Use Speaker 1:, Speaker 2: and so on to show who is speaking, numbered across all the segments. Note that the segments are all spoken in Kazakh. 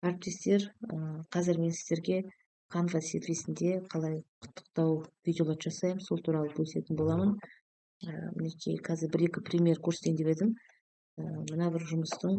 Speaker 1: Әріптестер, қазір мен сіздерге Canva сервисінде қалай құттықтау видеолар жасаймын, сол туралы бөлісетін боламын. Мінекей, қазір бір-екі пример көрсетейін деп едім. Мына бір жұмыстың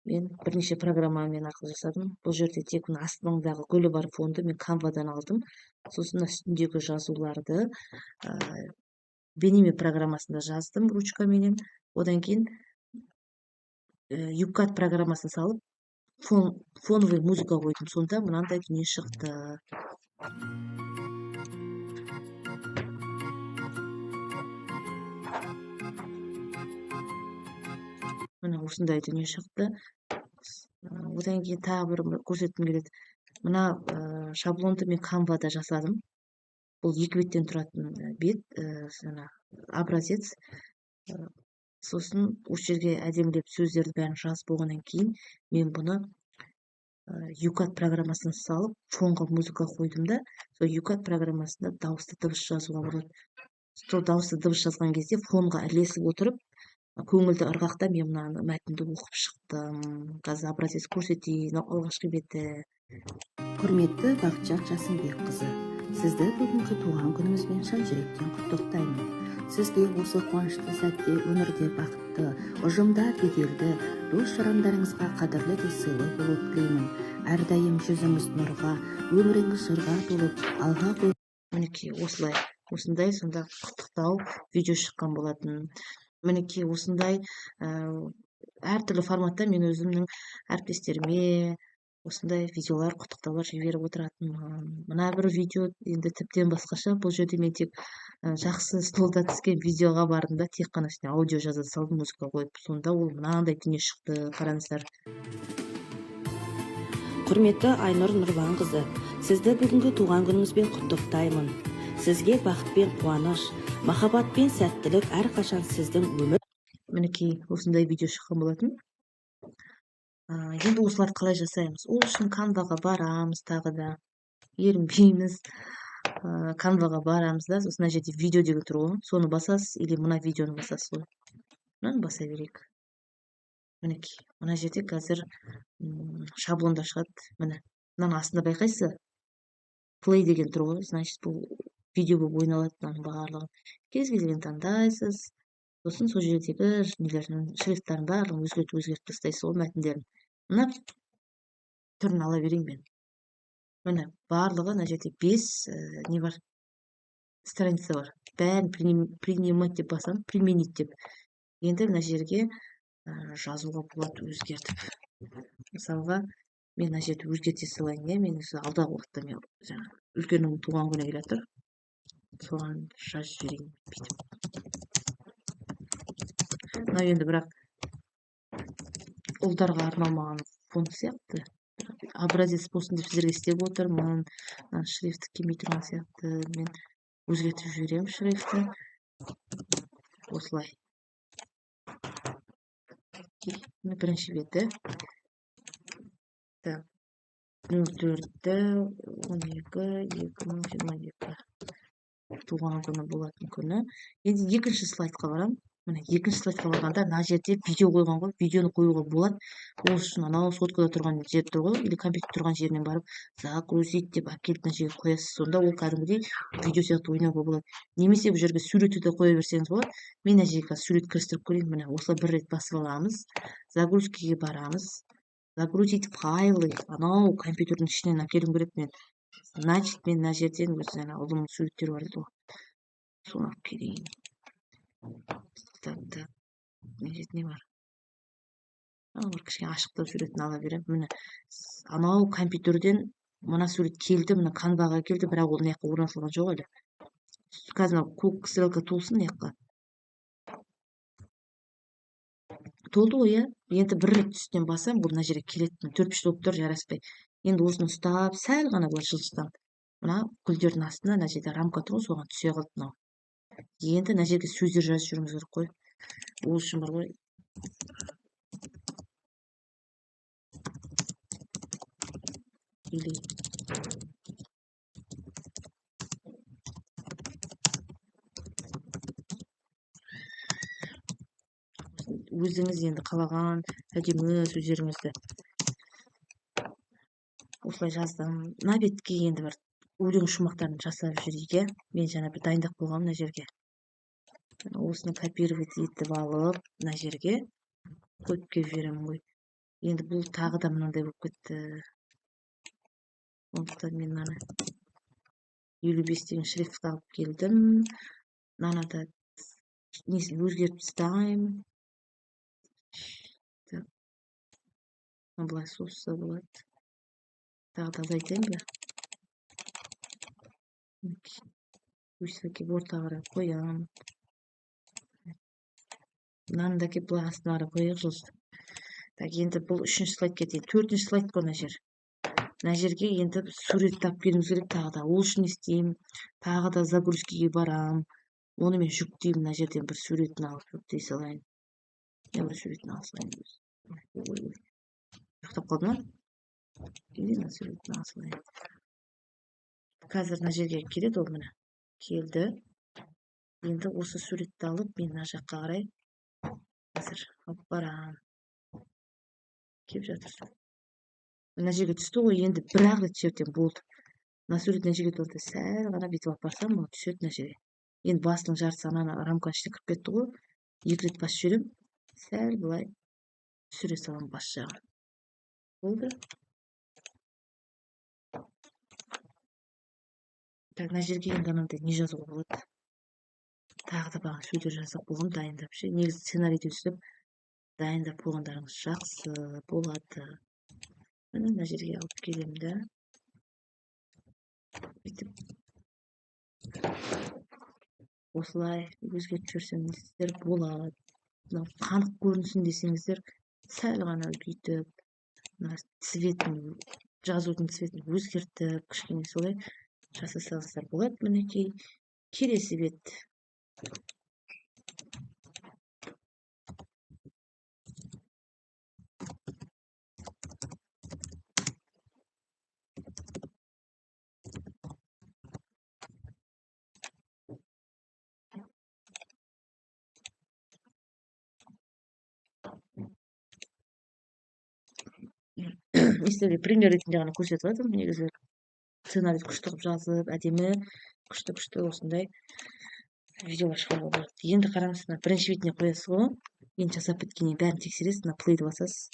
Speaker 1: мен бірнеше программамен арқылы жасадым. Бұл жерде тек мына астыңдағы гүлі бар фонды мен Canvадан алдым. Сосын мына үстіндегі жазуларды Benime программасында жаздым ручкаменен. Одан кейін YouCut программасын салып, фоновый музыка қойдым. Сонда мынандай дүние шықты. Міне осындай дүние шықты. Одан кейін тағы бір көрсеткім келеді. Мына шаблонды мен Canva'да жасадым. Бұл екі беттен тұратын бет, жаңа образец. Сосын осы жерге әдемілеп сөздерді бәрін жазып болғаннан кейін мен бұны YouCut программасына салып, фонға музыка қойдым да, сол YouCut программасында дауысты дыбыс жазуға болады. Сол дауысты дыбыс жазған кезде фонға ілесіп отырып, көңілді ырғақта мен мынаны мәтінді оқып шықтым. Қазір образец көрсетейін, алғашқы беті.
Speaker 2: Құрметті Бақытжан Жасымбекқызы, сізді бүгінгі туған күніңізбен шын жүректен құттықтаймын. Сізге осы қуанышты сәтте өмірде бақытты, ұжымда беделді, дос-жарандарыңызға қадірлі де сыйлы болу тілеймін. Әрдайым жүзіңіз нұрға, өміріңіз жырға толып, алға қой.
Speaker 1: Мінекей осылай, осындай сонда құттықтау видео шыққан болатын. Мінекей осындай әртүрлі форматта мен өзімнің әріптестеріме осындай видеолар, құттықтаулар жіберіп отыратынмын. Мына бір видео енді тіптен басқаша. Бұл жерде мен тек жақсы столда түскен видеоға бардым да, тек қана үстіне аудио жаза салдым, музыка қойып. Сонда ол мынандай дүние шықты, қараңыздар.
Speaker 2: Құрметті Айнұр Нұрланқызы, сізді бүгінгі туған күніңізбен құттықтаймын. Сізге бақыт пен қуаныш, махаббат пен сәттілік әрқашан сіздің өмір.
Speaker 1: Мінекей осындай видео шыққан болатын. Енді осыларды қалай жасаймыз? Ол үшін Canvаға барамыз, тағы да ерінбейміз. Canvаға барамыз да, сосын мына жерде видео деген тұр ғой, соны басасыз или мына видеоны басасыз ғой. Мынаны баса берейік. Мінекей, мына жерде қазір шаблондар шығады. Міне, мынаның астында байқайсыз, play деген тұр ғой, значит бұл видео болып ойналады мынаның барлығын. Кез келген таңдайсыз. Сосын сол жердегі нелердің шрифттарын барлығын өзгертіп тастайсыз ғой мәтіндерін. Мына түрін ала берейін мен. Міне, барлығы мына жерде 5 не бар, страница бар. Бәрін принимать деп басамын, применить деп. Енді мына жерге жазуға болады өзгертіп. Мысалға, мен мына жерді өзгерте салайын, иә, мен осы алдағы уақытта мен жаңа үлкеннің туған күні келе жатыр. Соған жазып жіберейін бүйтіп. Мынау енді бірақ ұлдарға арналмаған фон сияқты. Образец болсын деп сіздерге істеп отырмын. Мына шрифті келмей тұрған сияқты. Мен өзгертіп жіберемін шрифті. Осылай. Міне бірінші беті. Так, нөл төртті, он екі, екі мың жиырма екі. Туған күні болатын күні. Енді екінші слайдқа барамын. Міне, екінші слайдқа барғанда мына жерде видео қойған ғой. Видеоны қоюға болады. Ол үшін анау соткада тұрған жер тұр ғой, или компьютер тұрған жерінен барып загрузить деп әкеліп мына жерге қоясыз. Сонда ол кәдімгідей видео сияқты ойнауға болады. Немесе бұл жерге суретті де қоя берсеңіз болады. Мен мына жерге қазір сурет кірістіріп көрейін. Міне, осылай бір рет басып аламыз. Загрузкаге барамыз. Загрузить файлы. Анау компьютердің ішінен әкелуім керек мен. Значит, мен мына жерден өзі ана ұлымның суреттері бар еді ғой. Соны алып келейін. Так, так. Мына жерде не бар? Анау бір кішкене ашықтау суретін ала беремін. Міне, анау компьютерден мына сурет келді, мына Canvаға келді, бірақ ол мына жаққа орнатылған жоқ әлі. Қазір мынау көк стрелка толсын мына жаққа. Толды ғой, иә? Енді бір рет үстінен бассам, бұл мына жерге келеді. Мына төрт бес болып тұр, жараспай. Енді осыны ұстап, сәл ғана былай жылжытамын. Мына гүлдердің астына мына жерде рамка тұр ғой, соған түсе қалды мынау. Енді мына жерге сөздер жазып жіберуіміз керек қой. Ол үшін бар ғой. Или өзіңіз енді қалаған әдемі сөздеріңізді. Осылай жаздым. Мына бетке енді бір өлең шумақтарын жасап жіберейік, иә. Мен жаңа бір дайындап қойғанмын мына жерге. Осыны копировать етіп алып, мына жерге қойып келіп жіберемін ғой. Енді бұл тағы да мынандай болып кетті. Сондықтан мен мынаны 55 деген шрифт алып келдім. Мынаны да несін өзгертіп тастаймын. Так. Былай созса болады. Тағы да азайтайын ба? Өйстіп әкеліп ортаға қарай қоямын. Мынаны да әкеліп былай астына қарай қояйық жылжытып. Так, енді бұл үшінші слайд кетейін. Төртінші слайд қой мына жер. Мына жерге енді сурет тап келуіміз керек тағы да. Ол үшін не істеймін? Тағы да загрузкаға барамын. Оны мен жүктеймін. Мына жерден бір суретін алып жүктей салайын. Я бір суретін алып салайын. Ой, ой. Ұйықтап қалдым ба? Или мына суретін алып салайын. Қазір мына жерге келеді ол, міне. Келді. Енді осы суретті алып мен мына жаққа қарай қазір алып барамын. Келіп жатыр сурет. Мына жерге түсті ғой, енді бір-ақ рет жертем болды. Мына сурет мына жерге тұрды, сәл ғана бүйтіп алып барсам, ол түседі мына жерге. Енді басының жартысы ана рамканың ішіне кіріп кетті ғой. Екі рет басып жіберемін. Сәл былай түсіре саламын бас жағын. Болды. Так, мына жерге енді анандай не жазуға болады? Тағы да бағана сөздер жасап қойғам, дайындап ше. Негізі сценарийді өстіп дайындап қойғандарыңыз жақсы болады. Міне мына жерге алып келемін да. Бүйтіп осылай өзгертіп жіберсеңіздер болады. Мынау қанық көрінсін десеңіздер, сәл ғана бүйтіп мына цветін, жазудың цветін өзгертіп, кішкене солай жасасаңыздар болады. Мінекей келесі бет. Сіздерге пример ретінде ғана көрсетіп жатырмын. Негізі сценарийді күшті қылып жазып, әдемі, күшті-күшті осындай видеолар шығаруға болады. Енді қараңыз, мына бірінші бетіне қоясыз ғой. Енді жасап біткеннен бәрін тексересіз, мына плейді басасыз.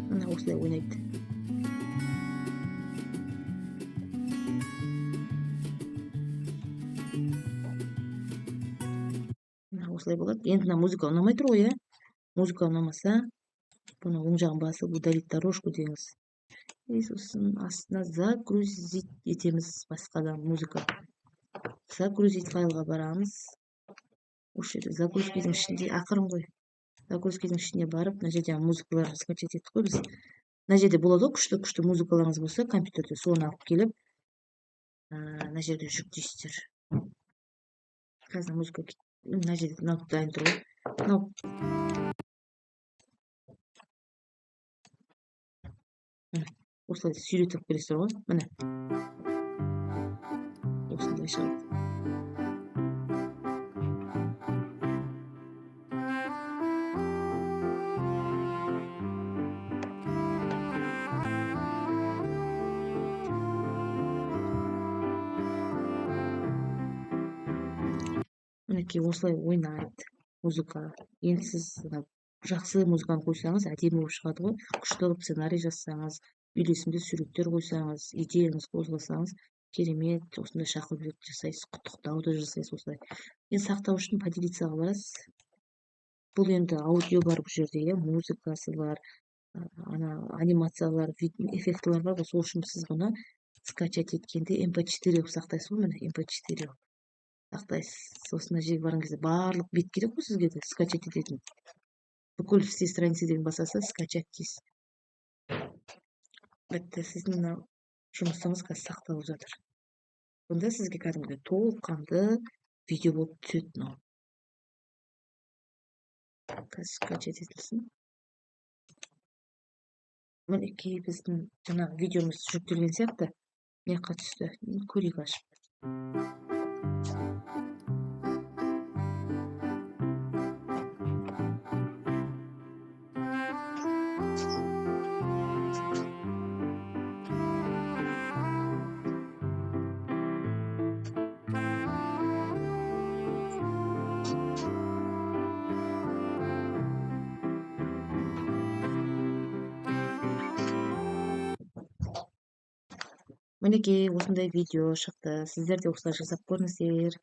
Speaker 1: Мына осылай ойнайды. Осылай болады. Енді мына музыка ұнамай тұр ғой, иә? Музыка ұнамаса, бұны оң жағын басып удалить дорожку деңіз. И сосын астына загрузить етеміз басқадан музыка. Загрузить файлға барамыз. Осы жерде загрузкидің ішінде ақырын ғой. Загрузкидің ішіне барып, мына жерде музыкалар скачать еттік қой біз. Мына жерде болады ғой, күшті-күшті музыкаларыңыз болса, компьютерде соны алып келіп, мына жерге жүктейсіздер. Қазір музыка мына жерде мынау дайын тұр ғой. Мынау осылай сүйретіп келесіздер ғой. Міне. Осындай шығады. Мінекей осылай ойнайды музыка. Енді сіз жақсы музыканы қойсаңыз, әдемі болып шығады ғой. Күшті қылып сценарий жазсаңыз, үйлесімді суреттер қойсаңыз, идеяңыз қозғасаңыз, керемет осындай шақыру жасайсыз, құттықтауды жасайсыз осылай. Енді сақтау үшін поделиться-ға барасыз. Бұл енді аудио бар бұл жерде, иә, музыкасы бар, ана анимациялар, эффектілер бар ғой. Сол үшін сіз бұны скачать еткенде MP4 қылып сақтайсыз ғой, міне MP4 қылып сақтайсыз. Сосын мына жерге барған кезде барлық бет керек қой сізге де скачать ететін. Бүкіл все страницы деген басасыз, скачать дейсіз. Бітті, сіздің мына жұмысыңыз қазір сақталып жатыр. Сонда сізге кәдімгідей толыққанды видео болып түседі мынау. Қазір скачать етілсін. Мінекей біздің жаңағы видеомыз жүктелген сияқты. Мына жаққа түсті. Енді көрейік ашып. Мінекей, осындай видео шықты. Сіздер де осылай жасап көріңіздер.